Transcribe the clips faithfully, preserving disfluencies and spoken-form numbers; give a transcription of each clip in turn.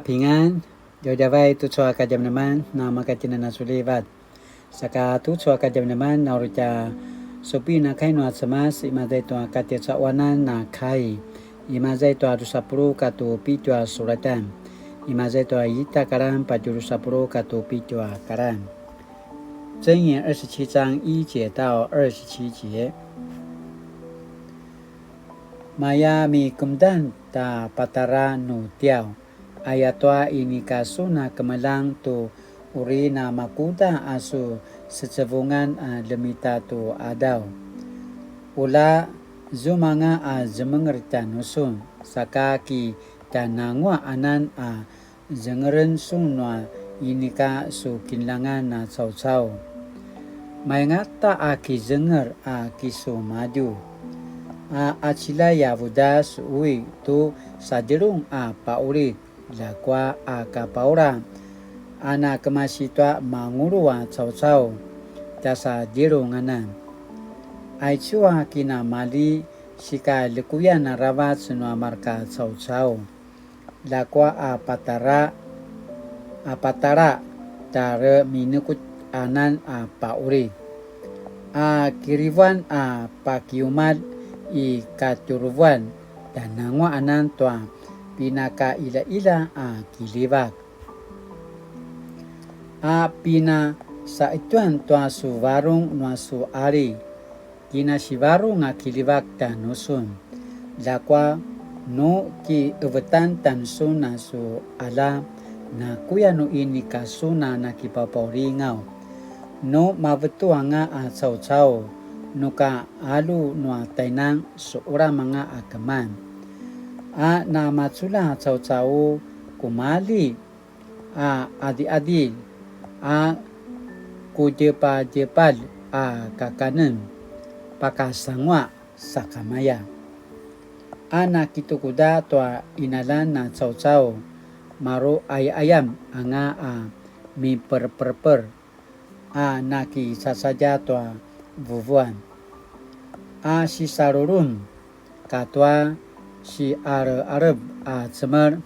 平安, djavadjavay tucu a kadjamadjaman na makatjinan a sulivat. Saka tucu a kadjamadjaman na uri tja supin a kai nua Cemas, imaza i tua katjecaquanan a kai, imaza i tua drusa puluq katua pitju a suratan, imaza i tua ita karan patje drusa puluq katua pitju a karan. 箴言二十七章一節到二十七節。 Maya mikemedan ta patara nu tiaw, ayatua inika sun a kemeljang tu uri na makuda a su secevungan a ljemita tu qadaw. Ula zumanga a zemenger tjanusun, saka ki tjananguaq anan a zengeren sun nua inika su kinljangan a caucau. Mayangata a kizenger a kisumadju, a qaciljay a vudas ui tu sadjelung a paqulid, ljakua a kapaula, a na kemasi tua mangulu a caucau, tjasadjelung anan. Aicu a kinamali sika ljekuyan aravac nua marka caucau, ljakua a patara, a patara, tjareminekutj anan a paqulid, a kirivuan a pakiumalj i katjuruvuan, tjananguaq anan tua pinakailaila a kiljivak, a pinasaqetjuan tua su varung nua su qali, kinasivarung a kiljivak tjanusun. Ljakua nu kiqevetan tjanusun a su qalja, nakuya nu inika sun a nakipapaulingaw. Nu mavetu anga a caucau, nu ka qalu nua tjainan, suqelam anga a keman. A namaculja a caucau kumalji, a qadiqadilj, a kudjepadjepalj a kakanen, pakasanguaq sakamaya. A nakitukuda tua qinaljan a caucau, maru qayaqayam anga a miperperper, a nakicacadja tua vuvuan, a sisalulum katua siqaleqalep a cemel,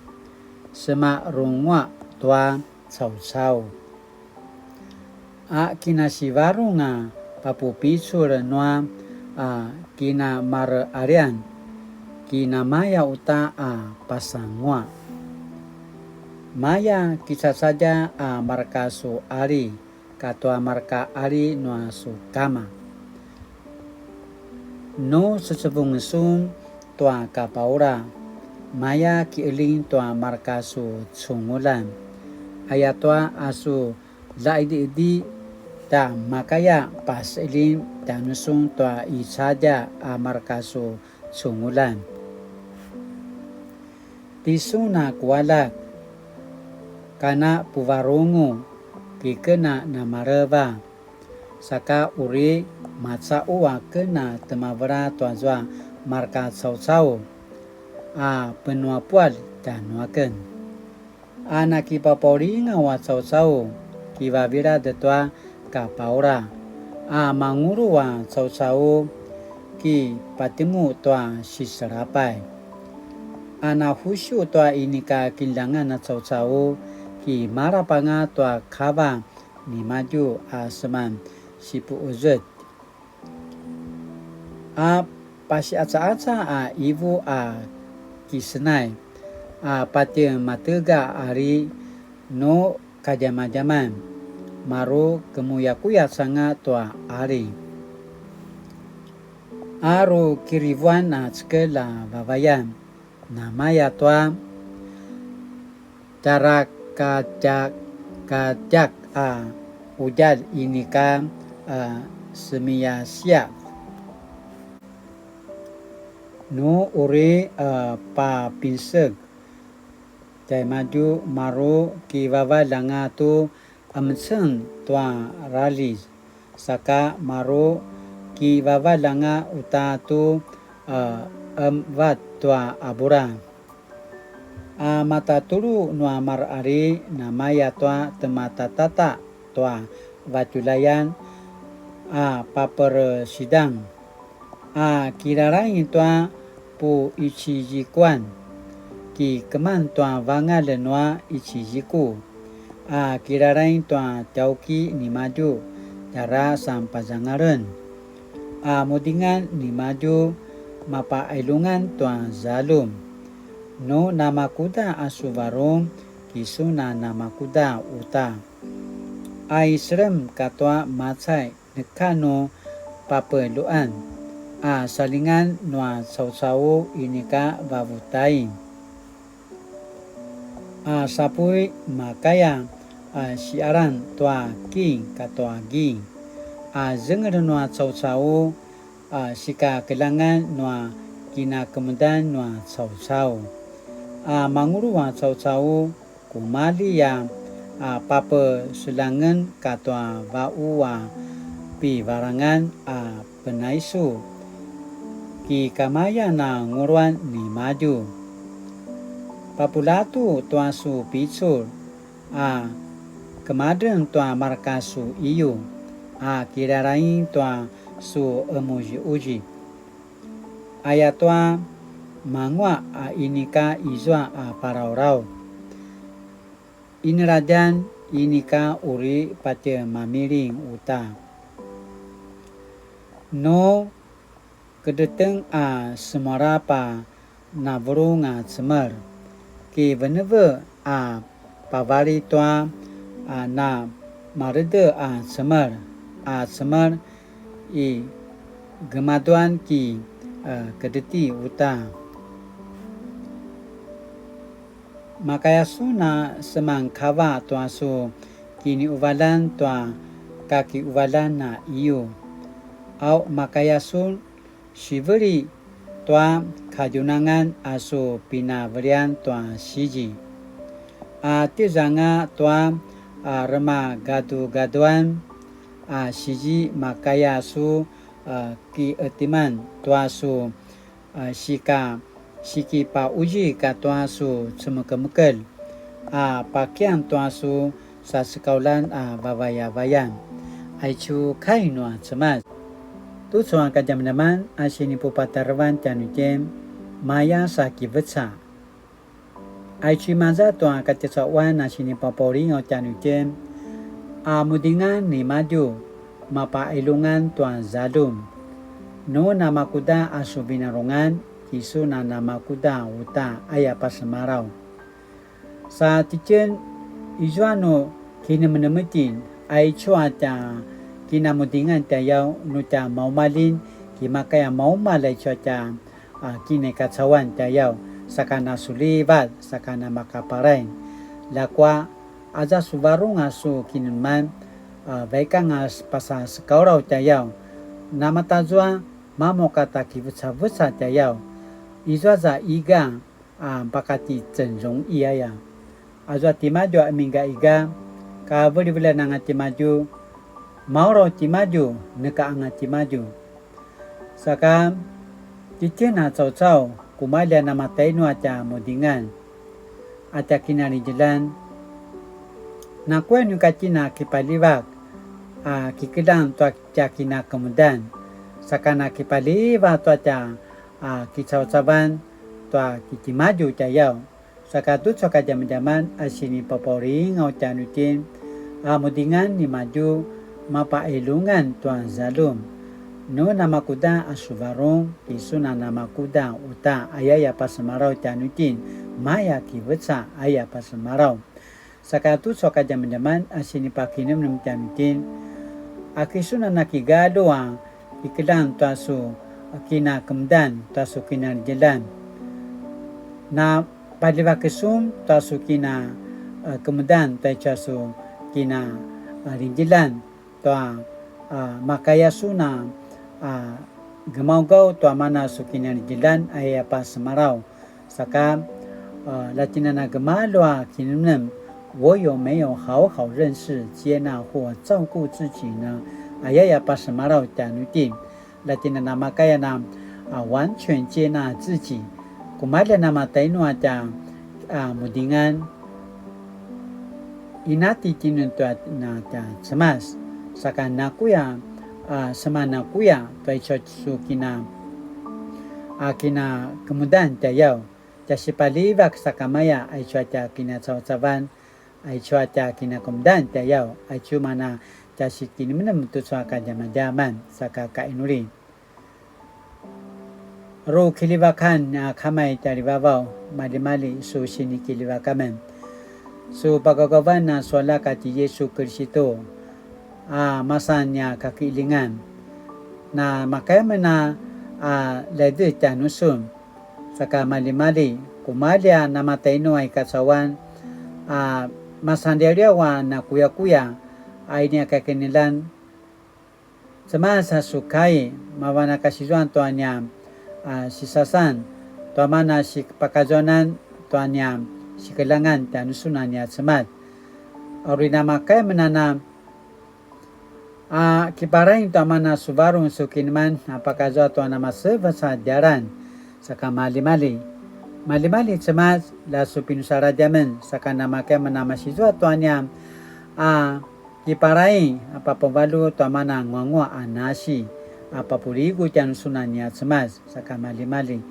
semarunguaq tua caucau, a kinasivarung a papupicul nua a kinamareqalian, kinamaya uta a pasanguaq. Maya kicacadja a marka su qali katua marka qali nua su kama. Nu secevung sun tua kapaula, maya kiqeling tua marka su cungulan. Ayatua a su ljaqediqedi, ta makaya paseqeling tjanusun tua i cadja a marka su cungulan. Tisun a ku aljak, kana puvarungu, ki ken a namaleva, saka uri macaqu aken a temavela tuazua marka caucau a penuapualj tjanuaken. A nakipapaulingaw a caucau, kivavilad tua kapaula, a mangulu a caucau, kipatemu tua siselapay. A nahusiu tua inika kinljangan a caucau, kimalap anga tua kava nimadju a seman sipuquzet. A pasiqacaqaca a ivu a kisenay, a patje matega a qali nu kadjamadjaman, maru kemuyakuyac anga tua qali. A ru kirivuan a cekelj a vavayan, namaya tua tjarakatjakatjak a qudjalj inika a semiyasiyav. Nu uri a papinsek tjaimadju, maru kivavalj anga tu emeceng tua raljiz, saka maru kivavalj anga uta tu a emvat tua abura. A matatulu nua marqali namaya tua tematatata tua vatjulayan a paperesidang, a kilalaing tua puicizikuan, Ki keman tua vangalj nua iciziku, a kilalaing tua tjauki nimadju tjara sanpazangalen. A mudingan nimadju mapailungan tua zaljum. Nu namakuda a su varung, kisu na namakuda uta. A i selem katua macay neka nu papeluan, a salingan nua caucau inika vavutain. A sapuy makaya a siaran tua king katua ging, a zengel nua caucau a sikakeljangan nua kinakemudan nua caucau. A mangulu a caucau kumalji a, a papeseljangen katua va'u a pivarangan a penaisu. Ki kamayan a nguluan nimadju. Papuljatu tua su picul, a kemadreng tua marka su iyu, a kilalaing tua su emuziuzi. Ayatua manguaq a inika izua a parauraur. Ineladjan inika uri patje mamiling uta. Nu kedeteng a semualap a navulung a cemel, kiveneve a pavali tua a na marede a cemel, a cemel i gemaduan ki, a, kedeti uta. Makaya sun a seman kava tua su kiniuvalan tua kakiuvalan a iyu. Au makaya sun siveli tua kadjunangan a su pinavelian tua sizi. A tizanga tua, a, remagadugaduan a sizi makaya su, a, kietiman tua su, a, sika, sikipauzi katua su cemekemekel, a pakian tua su sasekaulan a vavayavayan. Aicu kai nua Cemas. Tucu a kadjamadjaman a sinipupatarevan tjanuitjen, maya sa kiveca. Aicu imaza tua katjecaquan a sinipapaulingaw tjanuitjen, a mudingan nimadju, mapailungan tua zaljum. Nu namakuda a su vinarungan, kisu na namakuda uta aya pasemalaw. Sa titjen, izua nu kinemenemetjin, aicu a tja kinamudingan tjayaw nu tja maumalin, kimakaya maumal aicu a tja, a, kinaikacauan tjayaw, saka nasulivat, saka namakapalain. Ljakua, aza su varung a su kinemeneman, a, vaikanga pasa sekaulaw tjayaw. Namatazua, mamuk a ta kivecaveca tjayaw. Izua za iga, a, pakati cenzung i aya. Azua timadju a mingaiga, ka velivelan anga timadju, maulaw timadju, neka anga timadju. Saka, titjen a caucau, kumalja namatainu a tja mudingan, a tja kinalidjelan. Nakuya nu ka tjen a kipaljivak, a, kikeljang tua tja kinakemudan. Saka na kipaljivak tua tja, a, kicaucavan tua kitimadju tjayaw. Saka tucu a kadjamadjaman a sinipapaulingaw tjanuitjen, a mudingan nimadju mapailungan tua zaljum. Nu namakuda a su varung, kisu na namakuda uta ayaya pasemalaw tjanuitjen, maya kiveca aya pasemalaw. Saka tucu a kadjamadjaman a sinipakinemnem tjanuitjen, a kisu na nakigalju a kikeljang tua su kinakemudan, tua su kinalidjelan. Na paljivak sun tua su kina, eh, kemudan, tua icu a su kina, eh, lidjelan, tua, eh, makaya sun a, eh, gemaugaw tua mana su kinalidjelan aya pasemalaw. Saka, eh, latjinana gemalju a kinemnem, 我有沒有好好認識、接納或照顧自己呢？ Ayaya pasemalaw tjanuitjen. Latjinana makaya na, a, 完全接納自己. Kumalja namatainu a tja, a, mudingan, inati tjinun tua na tja Cemas. Saka nakuya, a, sema nakuya tua icu a su kina, a, kinakemudan tjayaw. tja sipaljivak sakamaya, aicu a tja kinacavacavan, aicu a tja kinakemudan tjayaw, aicu mana tja sikinemenem tucu a kadjamadjaman, saka kainuli. Ru kiljivakan a Kama i tjaljivavaw, maljimalji su sinikiljivak amen. Su pagaugavan a su aljak a ti Yisu Kiristu, a masan nia kakilingan. Na makaya amen a, a ljaidet tjanusun, saka maljimalji, kumalji a namatainu a i kacauan, a masanliawliaw a nakuyakuya, a ini a kakinemenem, Cemas a su kai, mavan a kasizuan tua nia, a, sisasan, tua mana sipakazuanan, tua nia sikeljangan tjanusun a nia Cemas. A uri namakaya amen a, a, kiparaing tua mana su varung su kineman, a pakazua tua namasevac a djalan, saka maljimalji. Maljimalji Cemas, la su pinusaladj amen, saka namakaya amen a masizua tua nia, a, kiparaing, a, papuvalu tua mana nguanguaq a nasi, a, papuligu tjanusun a nia Cemas, saka maljimalji.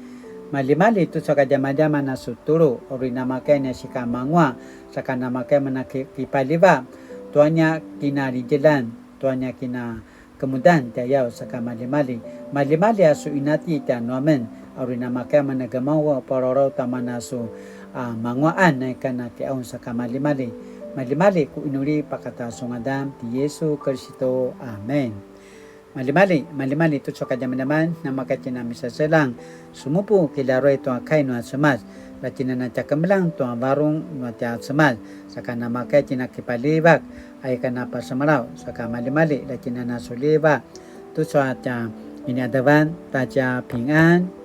Maljimalji tucu a kadjamadjaman a su tulu, uri namakaya nia sikamanguaq, saka namakaya amen a ki-, kipaljivak, tua nia kinalidjelan, tua nia kina kemudan tjayaw, saka maljimalji. Maljimalji a su inati tjanuamen, a uri namakaya amen a gemau a palawlaw tua mana su, a, manguaqan, naika na kiaun, saka maljimalji. Maljimalji ku inuli pakata su ngadan ti Yisu Kiristu. Amen. Maljimalji, maljimalji tucu a kadjamadjaman, namakaya tjen a misaseljang, sumupu kilaruay tua kai nua Cemas, la tjen a na tja kemeljang tua varung nua tja Cemas, saka namakaya tjen a kipaljivak, a ika na pasemalaw, saka maljimalji, la tjen a na suliva, tucu a tja iniadavan, ta tja pingan.